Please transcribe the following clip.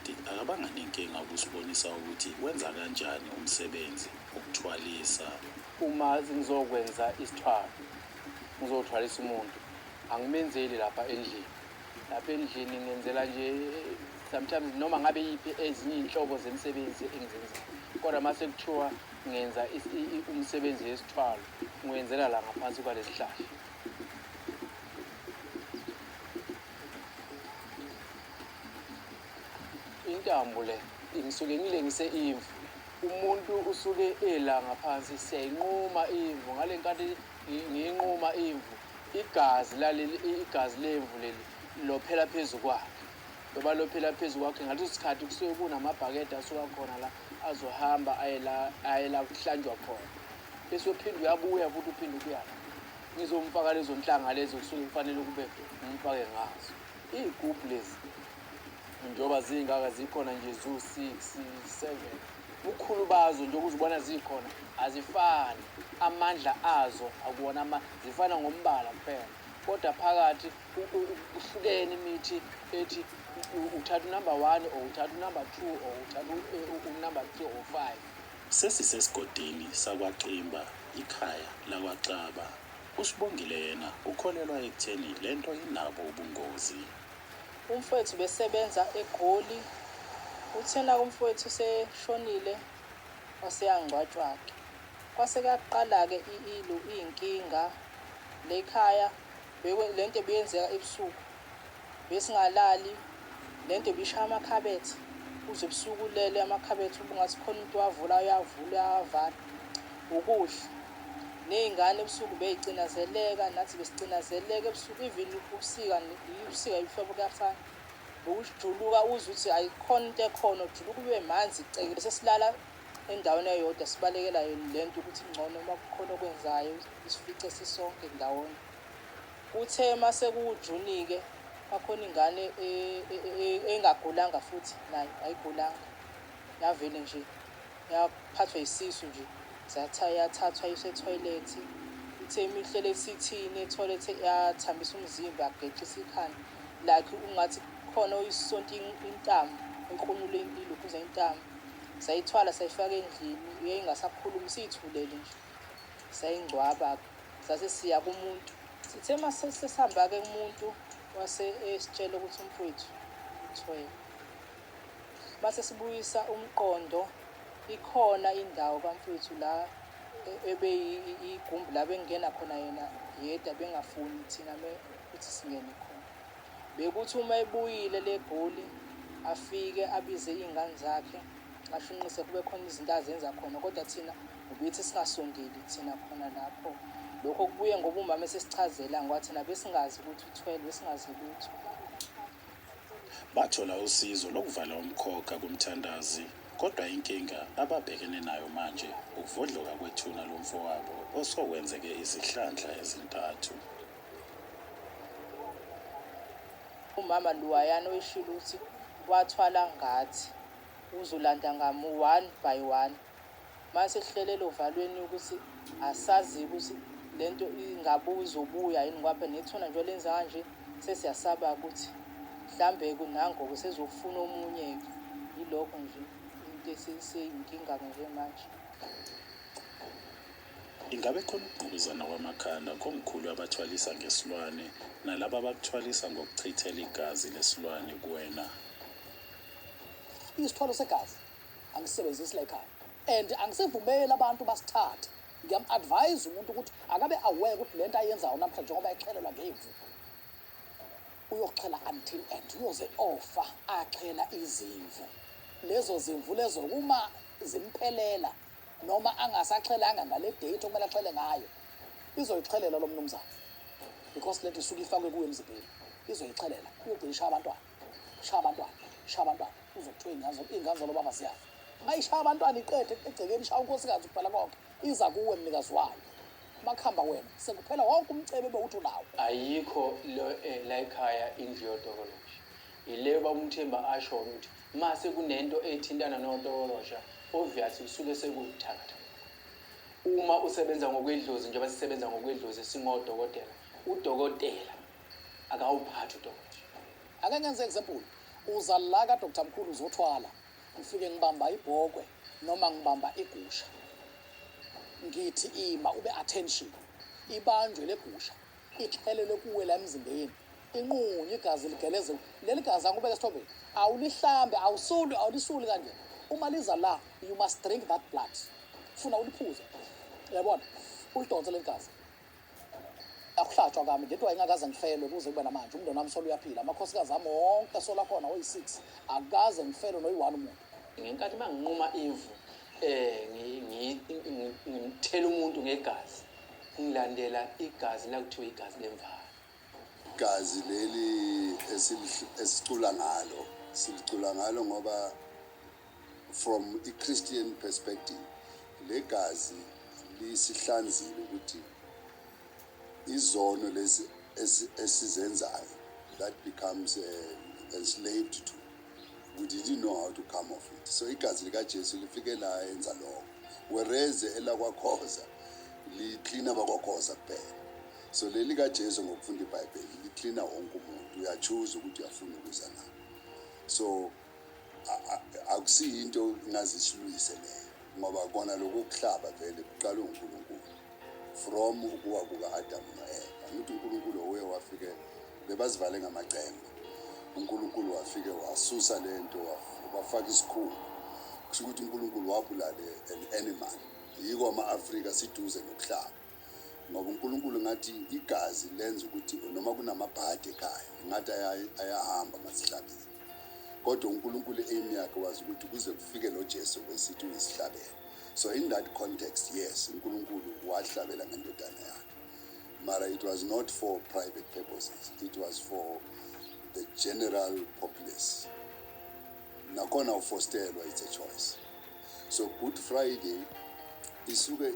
Mqadi akabanga nenkinga ukusibonisa ukuthi wenza kanjani umsebenzi wokuthwalisa. Uma ngizokwenza isithwalo, ngizothwalisa umuntu, angimenzeli lapha endlini. Lapha endlini ngenzela nje sometimes noma ngabe yiphi ezinye iy'nhlobo zemisebenzi engizenzayo, kodwa uma sekuthiwa ngenza umsebenzi yesithwalo, ngiwenzela la ngaphansi kwalesihlahla. Intambo le ngisuke ngilengise imvu. Umuntu usuke ela ngaphansi, siyayinquma imvu. Ngale nkathi ngiyinquma imvu, igazi laleli, igazi lemvu leli lophela phezu kwakhe. Loba lophela phezu kwakhe ngaleso sikhathi kusuke kunamabhakede asuka khona la azohamba aye la, aye la kuhlanjwa khona. Bese uphinde uyabuya futhi uphinde ubuya la. Ngizomfaka lezo nhlanga lezo kusuke kufanele ukube ngimfake ngazo. Iy'gubhu lezi njengoba zingaka zikhona nje ziwu-six, seven. Ubukhulu bazo njengoba uzibona zikhona azifani, amandla azo akuwona ama, zifana ngombala kuphela. Kodwa phakathi kuhlukene imithi ethi uthatha unumber 1 or uthatha unumber 2 or uthatha unumber 3 or 5. Sesisesigodini sakwaXimba, ikhaya lakwaXaba. USibongile yena ukholelwa ekutheni le nto inabo ubungozi. Umfowethu besebenza eGoli. Uthena umfowethu useshonile waseyangcwatshwa-ke. Kwase kuyaqala-ke iy'nkinga le khaya, le nto ebiyenzeka ebusuku. Besingalali, le nto ibishaya amakhabethe, uze ebusuku ulele amakhabethe ubungathi khona umuntu owavula uyavula uyawavala. Ukudla, ney'ngane ebusuku bey'cinazeleka, nathi besicinazeleka ebusuku, even ubusika, ubusika ihlobo kuyafana. Bokujuluka uzwe ukuthi ayikhona into ekhona, ujuluka ube manzi ceke. Bese silala endaweni eyodwa sibalekela le nto ukuthi ngcono uma kukhona okwenzayo isifice sisonke ndawonye. Kuthe uma sekuwuJuni-ke kwakhona ingane engagulanga futhi nayo ayigulanga, yavele nje yaphathwa yisisu nje, yathathwa yayiswa ethoyilethi. Ithe imihlele esithini ethoyilethi yathambisa umzimba yagexisa ikhanda like ungathi khona oyisonta intamo, ekrunule ilokhuza intamo. Sayithwala sayifaka endlini, yayingasakhulumi siyithulele nje. Sayingcwaba-ke, sase siya kumuntu. Sithe uma sesihamba-ke kumuntu wase esitshela ukuthi umfowethu uthwele. Mase sibuyisa umqondo, ikhona indawo kamfowethu la ebeyigumbi la bengena khona yena yedwa, bengafuni thina ukuthi singene khona. Bekuthi uma ebuyile le Goli afike abize iy'ngane zakhe ashunqise kube khona izinto azenza khona, kodwa thina ubethi singasondeli thina khona lapho. Lokho kubuye ngoba umama esesichazela ngoba thina besingazi ukuthi uthwele, besingazi lutho. Bathola usizo lokuvala umkhokha kumthandazi, kodwa inkinga ababhekene nayo manje ukuvodloka kwethuna lomfowabo osokwenzeke izihlandla ezintathu. Umama luwayana oyishilo ukuthi wathwala ngathi uzolanda ngamu one by one. Mase sihlelele ovalweni ukuthi asazi ukuthi lento ingabe izobuya yini ngoba phela nethuna njengoba lenza kanje sesiyasaba ukuthi mhlambe nango-ke sezofuna omunye-ke. Yilokho nje into eseyinkinga-ke nje manje. Ingabe khona ukungqubuzana kwamakhanda komkhulu abathwalisa ngesilwane nalaba abakuthwalisa ngokuchithela igazi lesilwane kuwena? Isithwalo segazi angisebenzisi la ekhaya and angisivumeli abantu basithathe. Ngiyam-advise umuntu ukuthi akabe aware ukuthi lento ayenzayo namhlanje njengoba exhelelwa ngemvu, uyoxhela until and uyoze ofa axhela izimvu. Lezo zimvu lezo uma zimphelela noma angasaxhelanga ngale date okumele axhele ngayo, izoyixhelela lo mnumzane because lento isuke ifakwe kuyo emzimbeni, izoyixhelela, iyogcina ishaya abantwana, ishaya abantwana, ishaya abantwana, uzwe kuthiwa iy'ngane zalobaba ziyafa. Uma ishaya abantwana iqede egcekeni ishaya unkosikazi kuphela konke, iza kuwe mnikazi wayo. Uma kuhamba wena sekuphela wonke umcebo ebewuthi unawo. Ayikho la ekhaya indlu yotokoloshe. Yile ubaba uMthembu asho ukuthi mase kunento ethintana notokolosha, obvious kusuke sekuwubuthakathaka. Uma usebenza ngokwedlozi, njengoba sisebenza ngokwedlozi singodokotela, udokotela akawuphathi utokoloshe. Ake ngenze example. Uza la kaDr Mkhulu uzothwala, ngifike ngibamba ibhokwe noma ngibamba igusha, ngithi ima ube attention, ibanjwe legusha, ixhelelwe kuwe la emzimbeni, inqunywe, igazi ligeleze. Leli gazi, angubeke esithombeni, awulihlambe, awusuli, awulisuli kanje. Uma liza la, you must drink that blood. Funa uliphuze, uyabona, ulidonse leli gazi. Akuhlatshwa kami ngento ayingakaze ngifelwe kuze kube namanje. Umndeni wami solo uyaphila, amakhosikazi ami wonke sola khona oyi-6, akukaze ngifelwe noyi-1 umuntu. Ngenkathi uma nginquma imvu, ngimthela umuntu ngegazi, ngilandela igazi la kuthiwa igazi lemvana. Igazi leli esicula ngalo, silicula ngalo ngoba from i-Christian perspective le gazi lisihlanzile ukuthi izono lezi esizenzayo that becomes enslaved to, we didn't know how to come off it. So igazi likaJesu lifike la enza lokho, whereas elakwaKhoza liklina bakwaKhoza kuphela. So leli kaJesu, ngokufunda iBhayibheli, liklina wonke umuntu. Uyachoose ukuthi uyafuna ukuza na. So akusiyinto ngazisilwise leyo, ngoba kona lokhu kuhlaba vele kuqala uNkulunkulu from ukuwa kuka-Adamu no-Eva. Ngithi uNkulunkulu uye wafike bebazivale ngamacembe, uNkulunkulu wafike wasusa le nto, wafaka isikhumba. Kusho ukuthi uNkulunkulu wabulale an animal. Yiko ama-Afrika siduze nokuhlaba, ngoba uNkulunkulu ngathi igazi lenza ukuthi noma kunamabhadi ekhaya ngathi ayahamba masihlabile. Kodwa uNkulunkulu, aim yakhe wazi ukuthi kuze kufike lo Jesu besithi uyisihlabelo. So in that context, yes, uNkulunkulu wahlabela ngendodana yakhe, mara it was not for private purposes, it was for the general populace. Nakhona ufostelwa, it's a choice. So Good Friday isuke